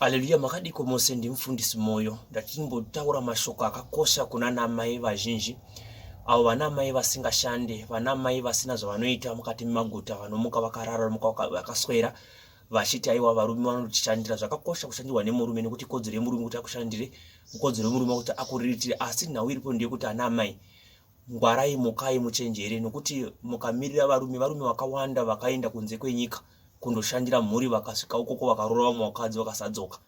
Aleluya, makadiko mose? Ndimufundisi Moyo. Ndatimbotaura mashoko akakosha kuna namai vazhinji, avo vanamai vasingashande, vanamai vasina zvavanoita mukati memaguta, vanomuka vakarara, vanomuka vakaswera vachiti aiwa, varume vanotishandira. Zvakakosha kushandirwa nemurume, nekuti kodzero yemurume kuti akushandire, kodzero yemurume kuti akuriritire. Asi nhau iripo ndeyekuti ana amai, ngwarai, mukai, muchenjere, nokuti mukamirira varume, varume vakawanda vakaenda kunze kwenyika kundoshandira mhuri, vakasvika ukoko vakaroora vamwe vakadzi, vakasadzoka,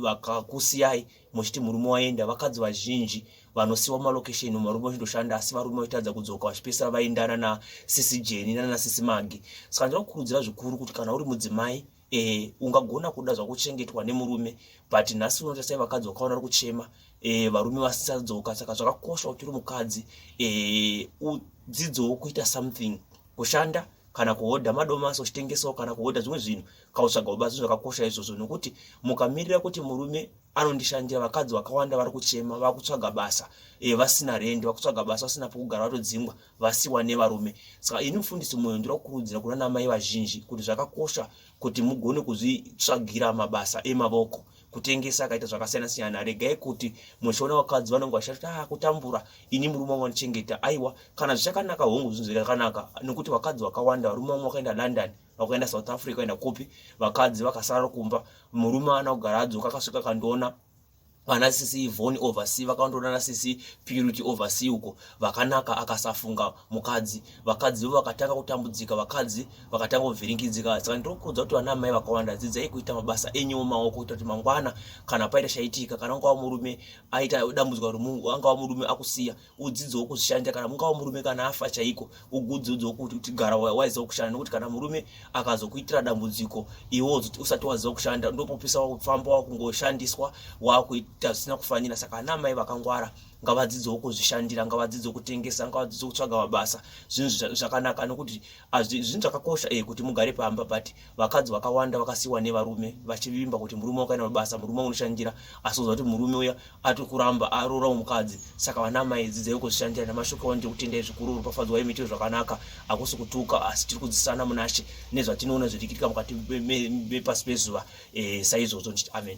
vakakusiyai muchiti murume waenda. Vakadzi vazhinji vanosiwa mumalokesheni varume vachindoshanda, asi varume vachitadza kudzoka, vachipesera vaendana nasisi Jeni nanasisi Magi. Saka ndinokurudzira zvikuru kuti kana uri mudzimai, ungagona kuda zvakuchengetwa nemurume, but nhasi unoita sei? Vakadzi vakaona uri kuchema, varume vasisadzoka. Saka zvakakosha kuti uri mukadzi, udzidzewo kuita something, kushanda kana kuhodha madomasi uchitengesawo, kana kuhodha zvimwe zvinhu, kautsvaga basa. Zvakakosha izvozvo, nokuti mukamirira kuti murume anondishandira, vakadzi vakawanda vari kuchema, vakutsvaga basa vasina rendi, vakutsvaga basa vasina pokugara, vatodzingwa, vasiwa nevarume. Saka ini mufundisi Moyo ndinoda kukurudzira kuna namai vazhinji kuti zvakakosha kuti mugone kuzvitsvagira mabasa emavoko, kutengesa, akaita zvakasiyana siyana. Regai kuti muchiona vakadzi vanenge vachati, "Ah, kutambura, ini murume wangu andichengeta." Aiwa, kana zvichakanaka, hongu, zvinhu zvakanaka, nokuti vakadzi vakawanda, varume vamwe vakaenda London, vakaenda South Africa, vaenda kupi, vakadzi vakasara kumba. Murume ana kugara adzoka, akasvika akandoona vana sisi Ivon oversea, vakandoona nasisi Purity oversea uko vakanaka, akasafunga mukadzi. Vakadzi vo vakatanga kutambudzika, vakadzi vakatanga kuvhiringidzika. Saka ndinokuudza kuti vana mai vakawanda, dzidzai kuita mabasa enyu mumaoko, kuita kuti mangwana kana paita chaitika, kana ungava murume aita dambudziko, angava murume akusiya, udzidzewo kuzvishandira. Kana mungava murume kana afa chaiko, ugudzidzewo kuti gara waiziva kushanda, nokuti kana murume akazokuitira dambudziko, iwe usati waziva kushanda, ndopopisa wakufamba, wakungoshandiswa, wakuita zvisina kufanira. Saka ana mai vakangwara ngavadzidzewo kuzvishandira, ngavadzidzewo kutengesa, ngavadzidzewo kutsvaga mabasa. Zvinhu zvakanaka, nokuti zvinhu zvakakosha kuti mugare pamba, but vakadzi vakawanda vakasiyiwa nevarume vachivimba kuti murume wakaenda mabasa, murume unoshandira, asi uziva kuti murume uya atiri kuramba aroora mukadzi. Saka vana mai, dzidzai kuzvishandira. Namashoko awa, ndiri kutendai zvikuru. Ropafadzwai, muitire zvakanaka. Hakusi kutuka, asi tiri kudzidzisana munashe nezvatinoona zviri kuitika mukati mepasi pezuva. Saizvozvo ndichiti amen.